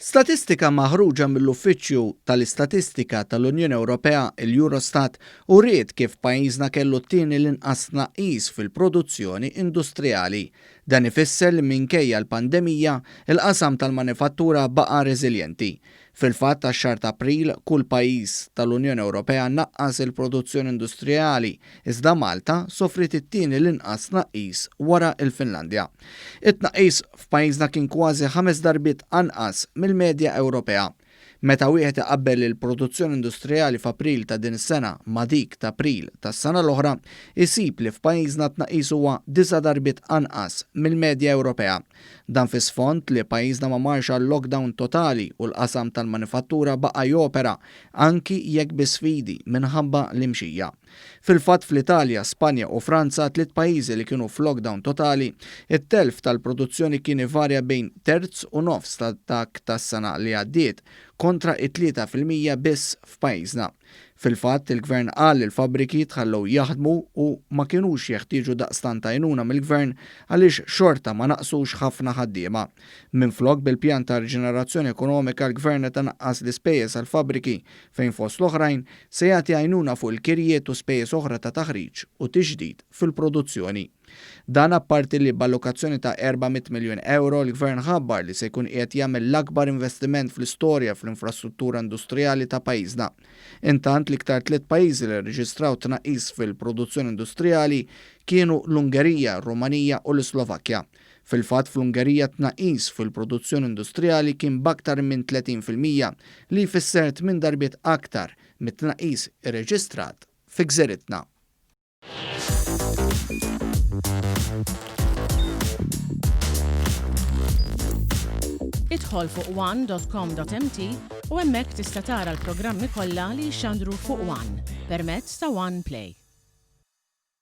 Statistika maħruġa mill-Uffiċċju tal-Istatistika tal-Unjoni Ewropea, il-Eurostat, uriet kif pajjiżna kellu t-tieni l-inqas tnaqqis fil-produzzjoni industrijali. Dan ifisser li minkejja l-pandemija, il-qasam tal-manifattura baqa' reżiljenti. Fil-fatt għax-xahar ta' April kull pajjiż tal-Unjoni Ewropea naqqas il-produzzjoni industrijali, iżda Malta sofriet it-tieni l-inqas tnaqqis wara l-Finlandja. It-tnaqqis f'pajjiżna kien kważi ħames darbiet anqas mill-medja Ewropea. Meta wieħed iqabbel il-produzzjoni industrijali f'April ta' din is-sena ma' dik t'April tas-sena l-oħra, isib li f'pajjiżna t-tnaqqis huwa disa' darbiet anqas mill-medja Ewropea. Dan fi sfond li pajjiżna ma marx għal lockdown totali u l-qasam tal-manifattura baqa' jopera anki jekk bi sfidi minħabba l-imxija. Fil-fatt fl-Italja, Spanja u Franza, tliet pajjiżi li kienu f'lockdown totali, it-telf tal-produzzjoni kien ivarja bejn terz u nofs ta' dak tas-sena li għaddiet, kontra it-3% biss f'pajjiżna. Fil-fatt, il-Gvern qal li l-fabbriki tħallew jaħdmu u ma kinux jeħtieġu daqstant għajnuna mill-Gvern għaliex xorta ma naqsux ħafna ħaddiema. Minflok, bil-pjan ta' riġenerazzjoni ekonomika l-Gvern qed inaqqas l-ispejjeż għall-fabbriki fejn fost l-oħrajn se jagħti għajnuna fuq il-kirjiet u spejjeż oħra ta' taħriġ u tiġdid fil-produzzjoni. Dan apparti li b'allokazzjoni ta' 400 miljun ewro l-Gvern ħabbar li se jkun qiegħed jagħmel l-akbar investiment fl-istorja fl-infrastruttura industrijali ta' pajjiżna. Intant l-iktar tliet pajjiżi li rreġistraw tnaqqis fil-produzzjoni industrijali kienu l-Ungerija, r-Rumanija u l-Islovakkja. Fil-fatt fl-Ungerija t-tnaqqis fil-produzzjoni industrijali kien b'aktar minn 30% li jfisser tmien darbiet aktar mit-tnaqqis irreġistrat fi gżiritna. Idħol fuq one.com.mt u hemmhekk tista' tara l-programmi kollha li jixxandru fuq One permezz ta' One Play.